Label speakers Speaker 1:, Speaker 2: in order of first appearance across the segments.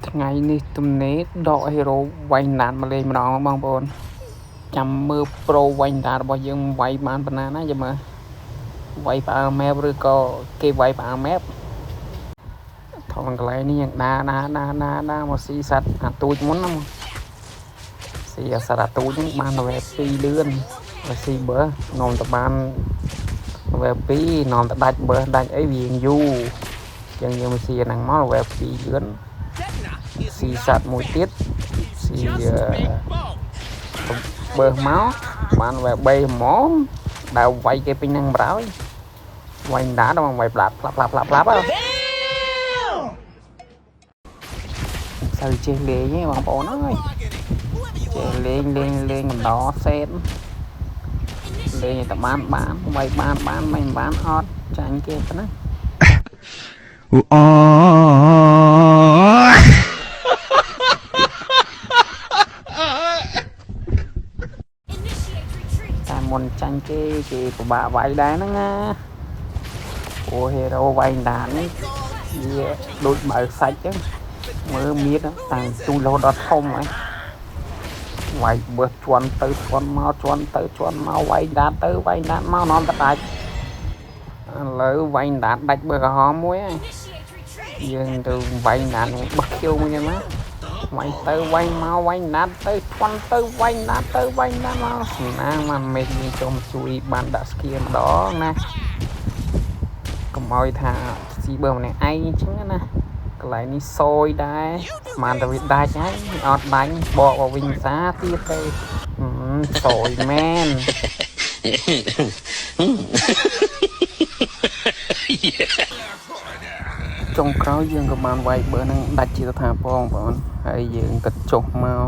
Speaker 1: ថ្ងៃនេះទំនេរដក hero វាយណាតមកលេងម្ដងបងប្អូនចាំមើល pro វាយណាតរបស់យើងវាយបានប៉ុណ្ណាណាចាំមើលវាយផ្អើល map ឬក៏គេវាយផ្អើល map ថងកន្លែងនេះយ៉ាងដាដាដាដាដាមកស៊ីសัตว์អាទូចមុនណាមកស៊ីអាសត្វអាទូចហ្នឹងបាន level 2លឿនបើស៊ីបើនាំទៅបាន level 2នាំទៅដាច់បើដាច់អីវាយូរចឹងយើងមកស៊ីអាហ្នឹងមក level 2លឿនស៊ីសัตว์មួយទៀតស៊ីបើមកបាន level 3ហ្មងដើរវាយគេពេញហ្នឹងបណ្ដោយវាយដាដល់វាយផ្លាប់ផ្លាប់ផ្លាប់ផ្លាប់ផ្លាប់ហ៎សូវចេះលេងទេបងប្អូនអើយចេះលេងលេងលេងកំដរសេតលេងឲ្យតែបានបានវាយបានបានមិនបានអត់ចាញ់គេប៉ុណ្ណា
Speaker 2: Oh.
Speaker 3: Initiate retreat.
Speaker 1: តែមុនចាញ់គេគេពិបាកវាយដែរហ្នឹងណាអូ hero វាយដាននេះវាដូចបើកសាច់ចឹងមើលមៀតតាំងទូរហូតដល់ធំហើយវាយបើសជន់ទៅជន់មកជន់ទៅជន់មកវាយដានទៅវាយដានមកនាំតដាច់ឥឡូវវាយដានដាច់បើក្រហមមួយហើយ
Speaker 3: Initiate retreat.
Speaker 1: យើងទៅវាយដានបោះខៀវមួយចឹងណាវាយទៅវាយមកវាយដានទៅជន់ទៅវាយដានទៅវាយដានមកសំណាងមកមេឃយើងចូលមកជួយបានដាក់ស្គៀម្ដងណាកុំឲ្យថាស៊ីបើម្នាក់ឯងអញ្ចឹងណាកន្លែងនេះសយដែរស្មានតែវាដាច់ហើយអត់ដាច់បកមកវិញសាទៀតទៅហឹមសយមែន ចុងក្រោយយើងក៏បានវាយបើនឹងដាច់ជាស្ថាពរបងប្អូនហើយយើងក៏ចុះមក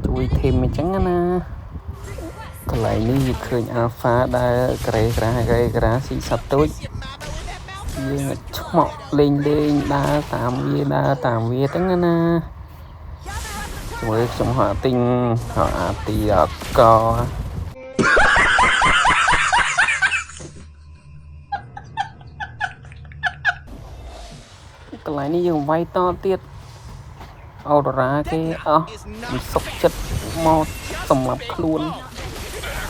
Speaker 1: ជួយ team អញ្ចឹងណាកន្លែងនេះយើងឃើញ Alpha ដែលក្រេក្រាក្រេក្រាស៊ីសត្វទូចយើងឆ្មក់លេងលេងដើរតាមវាដើរតាមវាទាំងណាជាមួយខ្ញុំហៅទិញហៅអាទីអកកន្លែងនេះយើងវាយតទៀតអូរ៉ាគេអស់មិនសុខចិត្តមកសម្រាប់ខ្លួន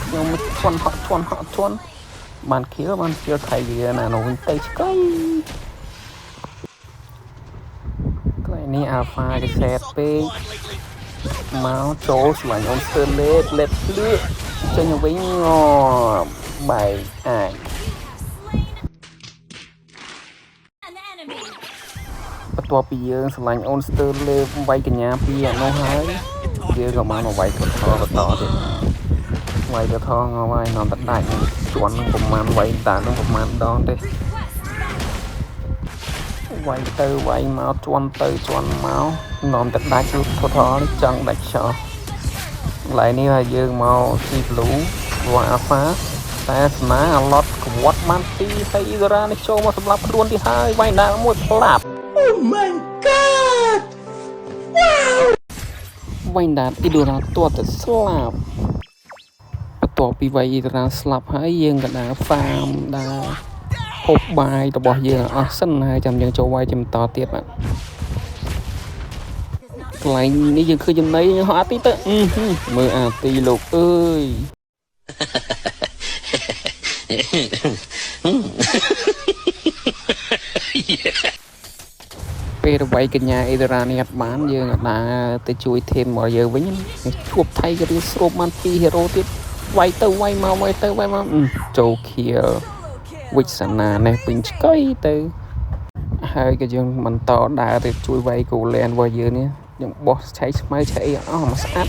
Speaker 1: ខ្ញុំជន់ហក់ជន់ហក់ជន់បានខៀវបានខៀវថៃវាណានោះវិញទៅឆ្កៃកន្លែងនេះអាល់ហ្វាគេសេតពេកមកចូលស្លាញ់អូនស្ទើលេបលេបភ្លៀកចេញទៅវិញងបែកអាច
Speaker 3: Slain an enemy.
Speaker 1: បន្ទាប់ពីយើងស្រឡាញ់អូនស្ទើរលេបវាយកញ្ញាពីអានោះហើយយើងក៏បានមកវាយថថបន្តទៀតវាយទៅថងហើយនាំតដាច់ជន់នឹងប្រមាណវាយតានឹងប្រមាណដងទេ
Speaker 3: Request backup.
Speaker 1: វាយទៅវាយមកជន់ទៅជន់មកនាំតដាច់ថថនេះចង់ដាច់ខ្យល់កន្លែងនេះហើយយើងមកស៊ី blue វាអាហ្វាតែស្នាអាឡុតក្វត់បានពីរហើយអ៊ីសារ៉ានេះចូលមកសម្រាប់ខ្លួនទីហើយវាយដាក់មួយផ្លាប់
Speaker 2: Oh my god!
Speaker 1: វ៉ៃដាតអ៊ីដូរ៉ាទាត់តែស្លាប់បន្ទាប់ពីវ៉ៃអ៊ីដូរ៉ាស្លាប់ហើយយើងក៏ដើរហ្វាមដើរហូបបាយរបស់យើងឲ្យអស់សិនហើយចាំយើងចូលវាយជាបន្តទៀតបាទកន្លែងនេះយើងឃើញចំណីយើងហោះអាទីទៅអឺហឺមើលអាទីលោកអើយពេលរវាយកញ្ញាអ៊ីដូរ៉ានេះអត់បានយើងក៏ដើរទៅជួយ team របស់យើងវិញណាជួបថៃក៏រៀបស្រូបបាន2 hero ទៀតវាយទៅវាយមកវាយទៅវាយមកអឺចូលខៀល វិស្សនានេះពេញឆ្កៃទៅហើយក៏យើងបន្តដើរទៅជួយវាយកូលែនរបស់យើងនេះយើងបោះឆៃស្មៅឆៃអីអស់មកស្អាត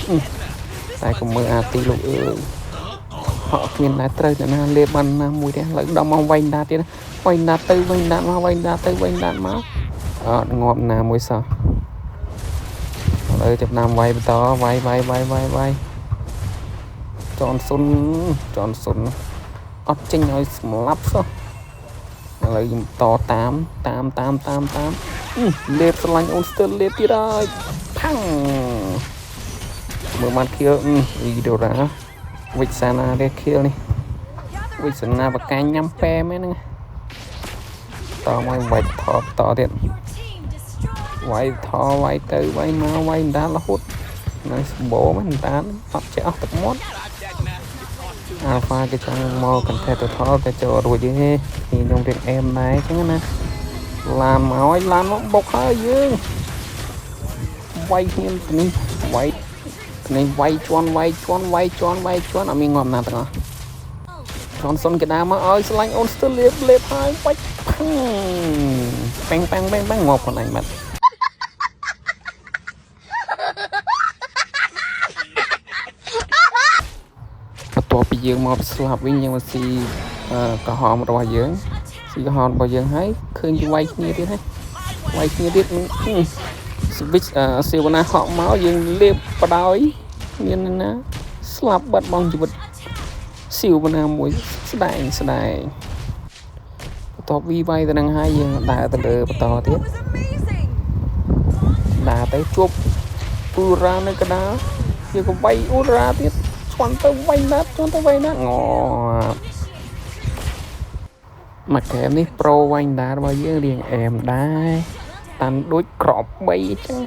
Speaker 1: តែក៏មើលអាទីលោកអើយហក់គ្មានដែរត្រូវតែណាលេបបានណាមួយទេឥឡូវដល់មកវាយដាទៀតវាយដាទៅវាយដាមកវាយដាទៅវាយដាមកអត់ងាប់ណាមួយសោះឥឡូវចាប់តាមវាយបន្តវាយវាយវាយវាយវាយចនសុនចនសុនអត់ចេញឲ្យសម្លាប់សោះ ឥឡូវខ្ញុំតតាមតាមតាមតាមតាមអឺលេបស្រឡាញ់អូនស្ទើរលេបទៀតហើយផាំងមើលបានខៀលអឺអ៊ីដូរ៉ាវិចសាណាទេខៀលនេះវិចសាណាបកាញ់ញ៉ាំប៉ែមែនហ្នឹងតមកវាយថតតទៀត
Speaker 3: Your team destroyed
Speaker 1: វាយថវាយទៅវាយមកវាយមិនដាលរហូតនៅសម្បូរមិនដាលអត់ចេះអស់ទឹកមាត់ Alpha គេចង់មក contest ទៅថតតែចូលរួចទេខ្ញុំរៀងអែមដែរអញ្ចឹងណាឡានមកហើយឡានមកបុកហើយយើងវាយគ្នានេះវាយនេះវាយជន់វាយជន់វាយជន់វាយជន់អត់មានងាប់ណាទាំងអស់ជន់សុនគេដើរមកឲ្យស្លាញ់អូនស្ទើលេបលេបហើយបាច់ផឹងប៉ែងប៉ែងប៉ែងប៉ែងងាប់ខ្លួនឯងបាត់បន្ទាប់ពីយើងមកស្លាប់វិញយើងមកស៊ីក្រហមរបស់យើងស៊ីក្រហមរបស់យើងហើយឃើញវាយគ្នាទៀតហើយវាយគ្នាទៀតស្វិចសេវណាហក់មកយើងលេបបដោយមានណាស្លាប់បាត់បង់ជីវិតស៊ីវណាមួយស្ដែងស្ដែងបន្ទាប់វីវាយទៅនឹងហើយយើងដើរទៅលើបន្តទៀតដើរទៅជួបអ៊ូរ៉ានៅកណ្ដាលយើងក៏វាយអ៊ូរ៉ាទៀតជន់ទៅវាយណាត់ជន់ទៅវាយណាត់ងមកហ្គេមនេះប្រូវាញ់ដារបស់យើងរៀងអែមដែរតាន់ដូចក្រប3អញ្ចឹង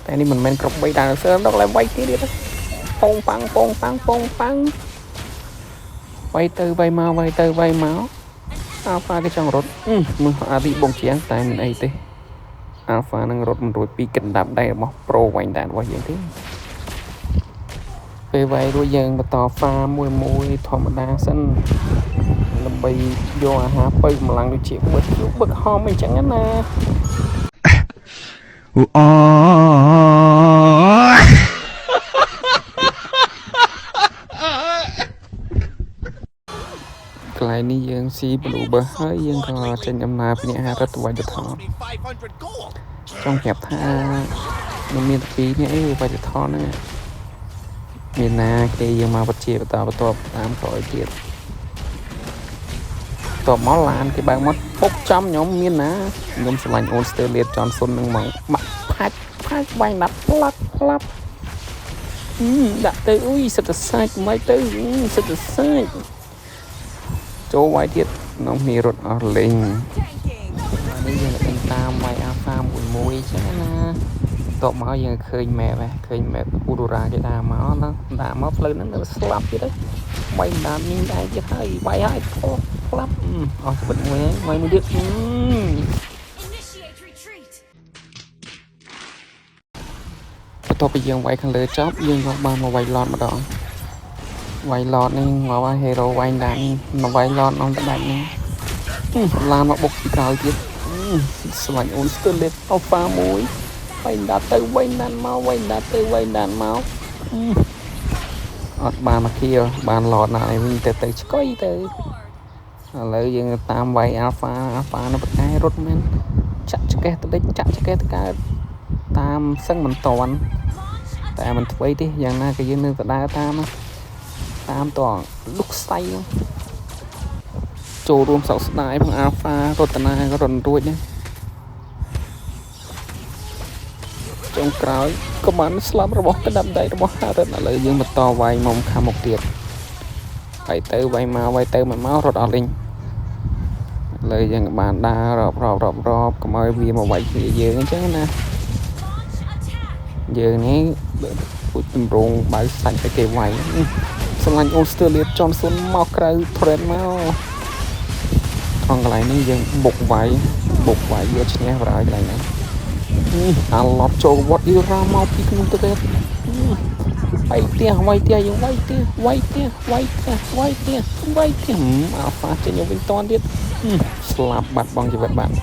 Speaker 1: តែនេះមិនមែនក្រប3ដែរសើដល់ឡើយវាយទៀតពងប៉ាំងពងប៉ាំងពងប៉ាំងវាយទៅវាយមកវាយទៅវាយមកអាល់ហ្វាគេចង់រត់មើលអារីបងជាងតែមិនអីទេអាល់ហ្វានឹងរត់មិនរួចពីកណ្ដាប់ដៃរបស់ប្រូវាញ់ដារបស់យើងទេពេលវាយរួចយើងបន្តហ្វាមួយមួយធម្មតាសិនដើម្បីយកអាហារបើកម្លាំងដូចជាបឹកបឹកហមអីចឹងណា
Speaker 2: អូ
Speaker 1: កន្លែងនេះយើងស៊ី blue buff ហើយយើងក៏ចេញដំណើរពីអ្នកហារត់ទៅវាយទៅថតចង់ប្រាប់ថានឹងមានតែ2នាក់ឯងវាយទៅថតហ្នឹងមានណាគេយើងមកបជាបន្តបន្ទាប់តាមក្រោយទៀតតបមកឡានគេបើកមកពុកចំខ្ញុំមានណាខ្ញុំឆ្លាញ់អូនស្ទើរលៀតចនសុននឹងមកបាក់ផាច់ផាច់វាយណាត់ផ្លាប់ផ្លាប់ដាក់ទៅអុយសិតតែសាច់មិនទៅសិតតែសាច់ចូលវាយទៀតនំគ្នារត់អស់លេងនេះយើងនឹងតាមវាយអាហ្វាមួយមួយចឹងណាតបមកយើងឃើញ map ហ៎ឃើញ map អ៊ូដូរ៉ាគេដើរមកណាដើរមកផ្លូវហ្នឹងនៅស្លាប់ទៀតហើយវាយដានញដែរទៀតហើយវាយហើយផ្លាប់អស់ជីវិតមួយហើយវាយមួយទៀត
Speaker 3: Initiate retreat.
Speaker 1: បន្ទាប់ពីយើងវាយខាងលើចប់យើងក៏បានមកវាយ lord ម្ដងវាយ lord នេះមកវាយ hero វាយដានមកវាយ lord នំតដាច់នេះឡានមកបុកពីក្រោយទៀតស្លាញ់អូនស្ទើរលេបអល់ហ្វាមួយវាយដាទៅវាយដានមកវាយដាទៅវាយដានមកអត់បានមកខៀបាន lord ណាឯវិញទៅទៅឆ្កុយទៅឥឡូវយើងតាមវាយ alpha alpha នៅប្រកែរត់មែនចាក់ឆ្កេះទៅដេចចាក់ឆ្កេះទៅកើតតាមសឹងមិនតាន់តែមិនធ្វើទេយ៉ាងណាក៏យើងនឹងទៅដើរតាមតាមតងលុកស្ៃចូលរួមសោកស្ដាយផង alpha រតនាក៏រត់រួចណាចុងក្រោយក៏បានស្លាប់របស់កណ្ដាប់ដៃរបស់ហារិតឥឡូវយើងបន្តវាយមុំខាងមុខទៀតវាយទៅវាយមកវាយទៅមិនមករត់អស់លេងឥឡូវយើងក៏បានដើររอบរอบរอบរอบកុំឲ្យវាមកវាយគ្នាយើងអញ្ចឹងណាយើងនេះពូជតម្រងបើសាច់ទៅគេវាយស្រឡាញ់អូស្ត្រាលីចនសុនមកក្រៅ trend មកថងកន្លែងនេះយើងបុកវាយបុកវាយយកឈ្នះបណ្ដោយកន្លែងហ្នឹងអាឡប់ចូលវត្តយូរ៉ាមកពីក្នុងទៅទៀតវាយផ្ទះវាយផ្ទះយើងវាយផ្ទះវាយផ្ទះវាយផ្ទះវាយផ្ទះវាយផ្ទះអាហ្វាចេញវិញតនទៀតស្លាប់បាត់បង់ជីវិតបាត់